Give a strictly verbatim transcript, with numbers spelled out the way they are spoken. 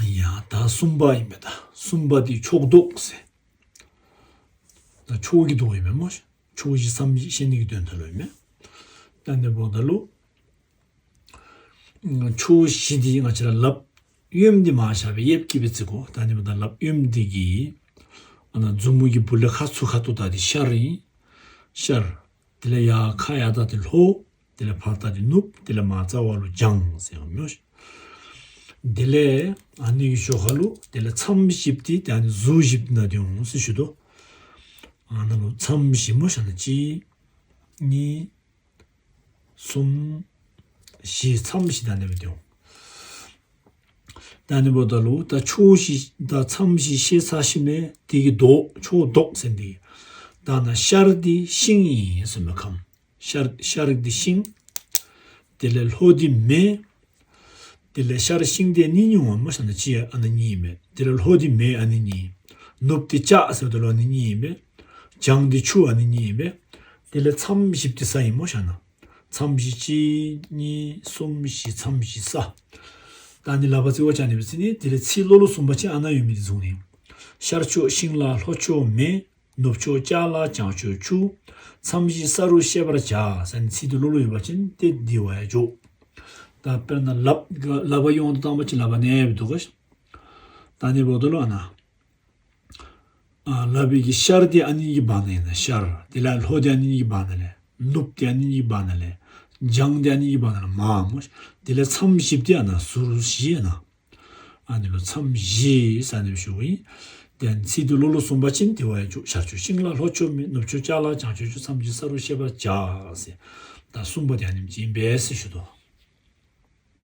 ཡ་ད་གསུམ་པ་ཡིན་པས། ད་གསུམ་པ་དེ་ཕྱོགས་ལྡོག་ཟེར། ད་ཕྱོགས་ཀྱི་ལྡོག་ཡིན་པས་སྨོ། ཕྱོགས་བཞི་མཚམས་བཞི་ཤེས་ནི་གི་དོན་དག་ལ་ཡིན་པས། ད་འདི་འབདཝ་ད་ལུ། ཕྱོགས་བཞི་འདི་ང་བཅས་ར་ལགཔ་གཡོནམ་འདི་མར་བཞག་པའི་གཡས་ཀྱི་སྦེ་བརྩི་དགོ། ད་འདི་འབདཝ་ད་ལགཔ་གཡོནམ་འདི་གིས་ཨ་ནཱ་མཛུབ་མོ་གི་སྦུག་ལས་ཁ་ཚུར་ཁ་ཐུག་ད་འདི་ཤར་ཨིན། ཤར། དེ་ལས་ཡར་ཁ་ཡར་ད་འདི་ལྷོ། དེ་ལས་ཕར་ད་འདི་ནུབ། དེ་ལས་མར་རྩ་བ་ལུ་བྱང་ཟེར་ཡོད་སྨོ། དེ་ལས་ཨ་ནི་གི་ཞོར་ཁ་ལུ་དེ་ལས་མཚམས་བཞིཔ་འདི་ད་ཨ་ནི་ཟུར་བཞིཔ་ནང་འདི་འོང་ཟེར་ཞུ་དོ། ཨ་ནཱ་ལུ་མཚམས་བཞི་སྨོ་ཤ་ན་གཅིག་གཉིས་གསུམ་བཞི། མཚམས་བཞི་ད་ཨ་ནི་སྦེ་འདི་འོང་། ད་ཨ་ནི་འབདཝ་ད་ལུ་ད་ཕྱོགས་བཞི་ད་མཚམས་བཞི་ཤེས་ཚར་ཞིནམ་ལས་དེ་གི་ལྡོག་ཕྱོགས་ལྡོག་ཟེར་འདི། ད་ནཱ་ཤར་འདི་ཤིང་ཨིན་ཟེར་མས་ཁམས། ཤར་ཤར་འདི་ཤིང་། དེ་ལས་ལྷོ་འདི་མེ། དེ་ལས་ཤར་ཤིང་འདི་གཉིས་གཉིས་འོང་སྨོ་ཤ་ན་གཅིག་ཨ་ནཱ་གཉིས་ཨིན་པས། དེ་ལས་ལྷོ་འདི་མེ་ཨ་ནི་གཉིས། ནུབ་འདི་ལྕགས་ཟེརཝ་ད་ལུ་ཨ་ནི་གཉིས་ཨིན་པས། བྱང་འདི་ཆུ་ཨ་ནི་གཉིས་ཨིན་པས། དེ་ལས་མཚམས་བཞིཔ་འདི་ས་ཨིན་སྨོ་ཤ་ན། མཚམས་བཞི་གཅིག་གཉིས་གསུམ་བཞི། མཚམས་བཞི་ས། ད་ཨ་ནི་ལགཔ་བརྩི་བ་ཅིན་ཨ་ནི་སྦེ་བརྩི་ནི། དེ་ལས་ཚིག་ལོག་ལོག་གསུམ་པ་ཅིན་ཨ་ནཱ་ཡོད་མི་འདི་བཟུང་ནི། ཤར་ཕྱོགས་ཤིང་ལ་ལྷོ་ཕྱོགས་མེ། ནུབ་ཕྱོགས་ལྕགས་ལ་བྱང་ཕྱོགས་ཆུ། མཚམས་བཞི་ས་རུ་ཤེས་པར་བྱ་ཟེར་ནི་ཚིག་འདི་ལོག་ལོག་ཡོད་པ་ཅིན་ཏེ་འདི་བ་ཡ་འཇོག། ད་དཔེར་ན་ལགཔ་ལགཔ་ཡོངས་སུ་བཏང་བ་ཅིན་ལགཔ་ཨ་ནི་སྦེ་འདུག་ག། ད་ཨ་ནི་འབདཝ་ད་ལུ་ཨ་ནཱ། ཨ་ལགཔ་གི་ཤར་འདི་ཨ་ནི་གི་བར་ན་ཨིན་ན་ཤར། དེ་ལས་ལྷོ་འདི་ཨ་ནི་གི་བར་ན་ལས། ནུབ་འདི་ཨ་ནི་གི་བར་ན་ལས། བྱང་འདི་ཨ་ནི་གི་བར་ན་ལས་མར་སྨོ། དེ་ལས་མཚམས་བཞིཔ་འདི་ཨ་ནཱ་ཟུར་བཞི་ཨ་ནཱ། ཨ་ནི་ལུ་མཚམས་བཞི་ཟེར་ཨ་ནི་སྦེ་ཞུཝ་ཨིན། དེ་ཚིག་འདི་ལོག་ལོག་གསུམ་པ་ཅིན་དེ་བ་ཡ་འཇོག། ཤར་ཕྱོགས་ཤིང་ལ་ལྷོ་ཕྱོགས་མེ། ནུབ་ཕྱོགས་ལྕགས་ལ་བྱང་ཕྱོགས་ཆུ། མཚམས་བཞི་ས་རུ་ཤེས་པར་བྱ་ཟེར། ད་གསུམ་པ་འདི་ཨ་ནེམ་ཅིག་ཨིན་པས་ཟེར་ཞུ་དོ།